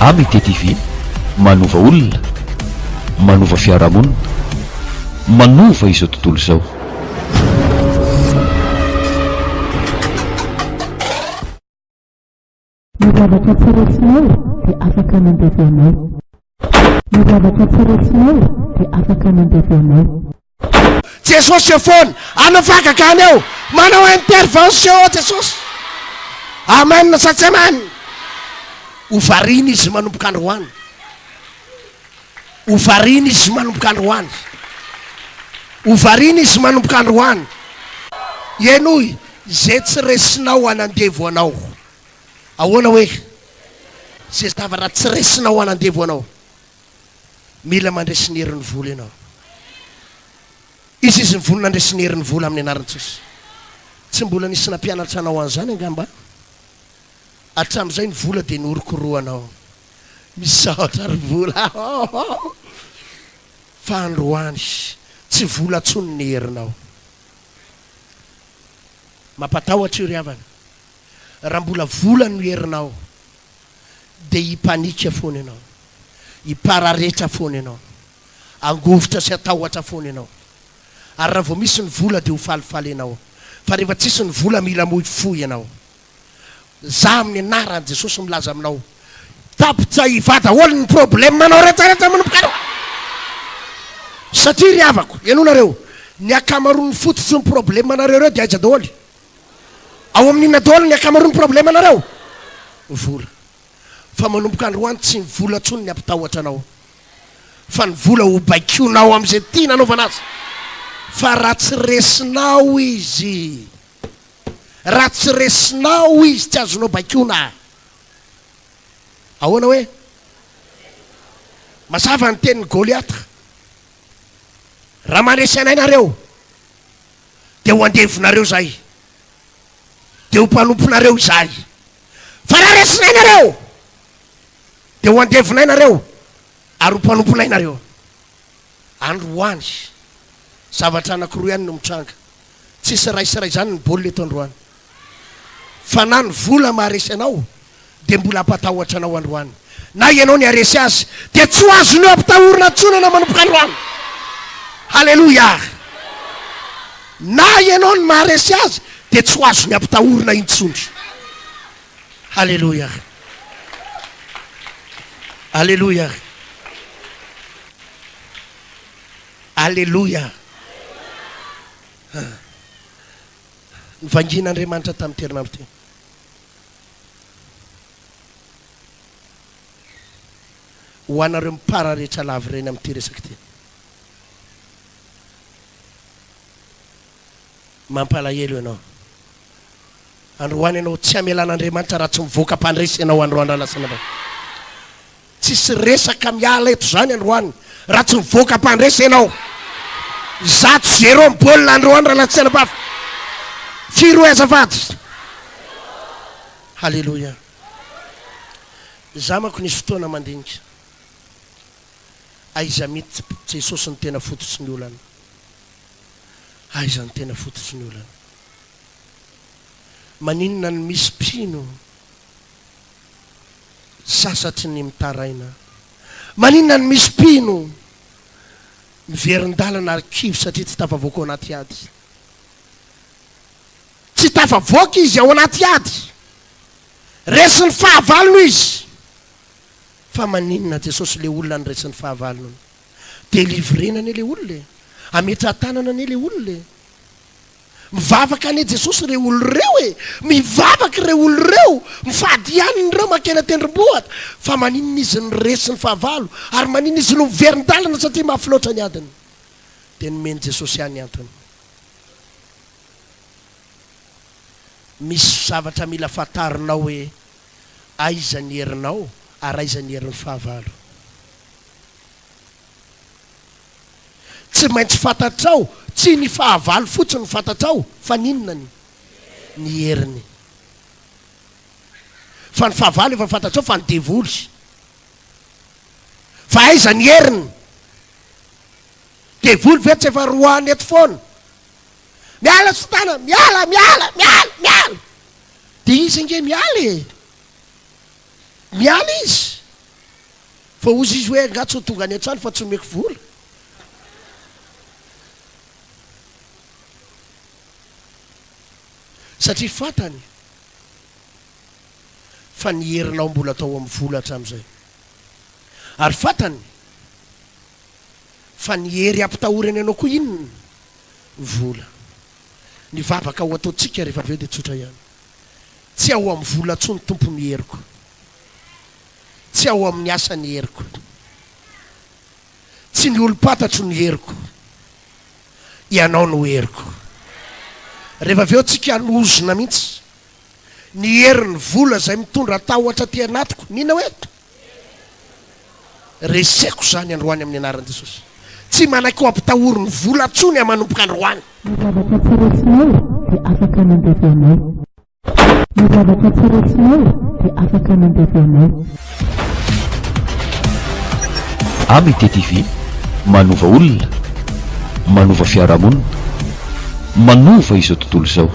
Amity TV, manova olona, manova fiarahamonina, manova izao tontolo izao. Ny zavatra tsy resinao dia afaka mandevo anao. Ny zavatra tsy resinao dia afaka mandevo anao. Jesosy eo foana, hanao fahagagana eo, manao intervention eo Jesosy. Amen sa tsy amen? Ho variana izy manomboka androany. Ho variana izy manomboka androany. Ho variana izy manomboka androany. Henoy, izay tsy resinao hanandevo anao. Ahoana hoe? Izay zavatra tsy resinao hanandevo anao. Mila mandresy ny herin'ny vola ianao. Izy izy nivonona handresy ny herin'ny vola amin'ny anaran'i Jesosy. Tsy mbola nisy nampianatra anao an'izany angamba. Hatramin'izay ny vola dia norokorohanao. Misaotra ry vola fa androany tsy vola intsony ny herinao. Mampatahotra io ry havana. Raha mbola vola no herinao dia hi-panique foana ianao. Hipararetra foana ianao. Hangovitra sy hatahotra foana ianao. Ary raha vao misy ny vola dia ho falifaly ianao. Fa rehefa tsisy ny vola mila hamoy fo ianao. Za amin'ny anaran'i Jesosy milaza aminao, tapitra hivaha daholo ny problème nao rehetra rehetra manomboka anio. Satria ry havako, henoinareo, ny ankamaroan'ny fototry ny problème nareo ireo dia aiza daholo? Ao amin'ny inona daholo ny ankamaroan'ny problème nareo? Vola. Fa manomboka androany tsy ny vola intsony ny hampitahotra anao, fa ny vola ho baikoinao amin'izay tiana anaovana azy. Fa raha tsy resinao izy, Raha tsy resinao izy tsy azonao baikoina. Ahoana hoe? Mazava ny tenin'i Goliata. Raha mandresy anay nareo, dia ho andevonareo izahay, dia ho mpanomponareo izahay. Fa raha resinay nareo, dia ho andevonay nareo ary ho mpanomponay nareo. Androany, zavatra anankiroa ihany no mitranga. Tsisy ray sy ray zany ny baolina eto androany. Fa na ny vola maharesy anao dia mbola hampatahotra anao androany. Na ianao ny haresy azy dia tsy ho azon'io ampitahorina intsony ianao manomboka androany. Haleloia! Na ianao ny maharesy azy dia tsy ho azony ampitahorina intsony. Haleloia! Aleloia! Aleloia! Nivangian'Andriamanitra tamin'ity herinandro ity. Ho anareo mipararetra lava ireny amin'ity resaka ity. Mampalahelo ianao. Androany ianao tsy hamelan'Andriamanitra raha tsy mivoaka mpandresy ianao androany rahalahy sy anabavy. Tsisy resaka miala eto zany androany raha tsy mivoaka mpandresy enao. Zato zéro ny baolina androany rahalahy tsy anabavy. Firy hoe azafady? Haleloia. Za manko nisy fotoana mandinika. Aiza mitsy Jesosy no tena fototry ny olana. Aiza no tena fototry ny olana. Maninona no misy mpino Sasatry ny mitaraina. Maninona no misy mpino miverin-dalana ary kivy satria tsy tafavoaka ao anaty ady? Tsy tafavoaka izy ao anaty ady. Resin'ny fahavalony izy. Fa maninona Jesosy le olona no resin'ny fahavalony? Delivrena anie le olona e. Ametraha-tanana anie le olona e. Mivavaka anie Jesosy ireo olona ireo e! Mivavaka ireo olona ireo, mifady hanina ireo mankeny an-tendrombohitra, fa maninona izy no resy ny fahavalo, ary maninona izy no miverin-dalana satria mafy loatra ny adiny? Dia nomen'i Jesosy ihany ny antony. Misy zavatra mila fantarinao hoe aiza ny herinao ary aiza ny herin'ny fahavalo. Tsy maintsy fantatrao, tsy ny fahavalo fotsiny no fantatrao fa ny inona ny? Ny heriny. Fa ny fahavalo efa fantatrao fa ny devoly. Fa aiza ny heriny? Devoly ve tsy efa roahiny eto foana? Miala satana, miala, miala, miala, miala. Dia izy ange miala e. Miala izy. Fa hozy izy hoe angaha tsy ho tonga any an-trano fa tsy omeko vola? Satria fantany fa ny herinao mbola tao amin'ny vola hatramin'izay. Ary fantany fa ny hery ampitahorany anao koa inona? Vola. Ny vavaka ho ataontsika rehefa avy eo dia tsotra ihany. Tsy ao amin'ny vola intsony Tompo ny heriko. Tsy ao amin'ny asa ny heriko. Tsy ny olom-pantatro ny heriko. Ianao no heriko. Rehefa avy eo tsika hanozona mihitsy. Ny herin'ny vola izay mitondra tahotra aty anatiko. N'inona hoe? Reseko izany androany amin'ny anaran'i Jesosy. Tsy manaiky ho ampitahorin'ny vola intsony aho manomboka androany. Ny zavatra tsy resinao dia afaka mandevo anao. Ny zavatra tsy resinao dia afaka mandevo anao. Amity TV, manova olona, manova fiarahamonina, manova izao tontolo izao.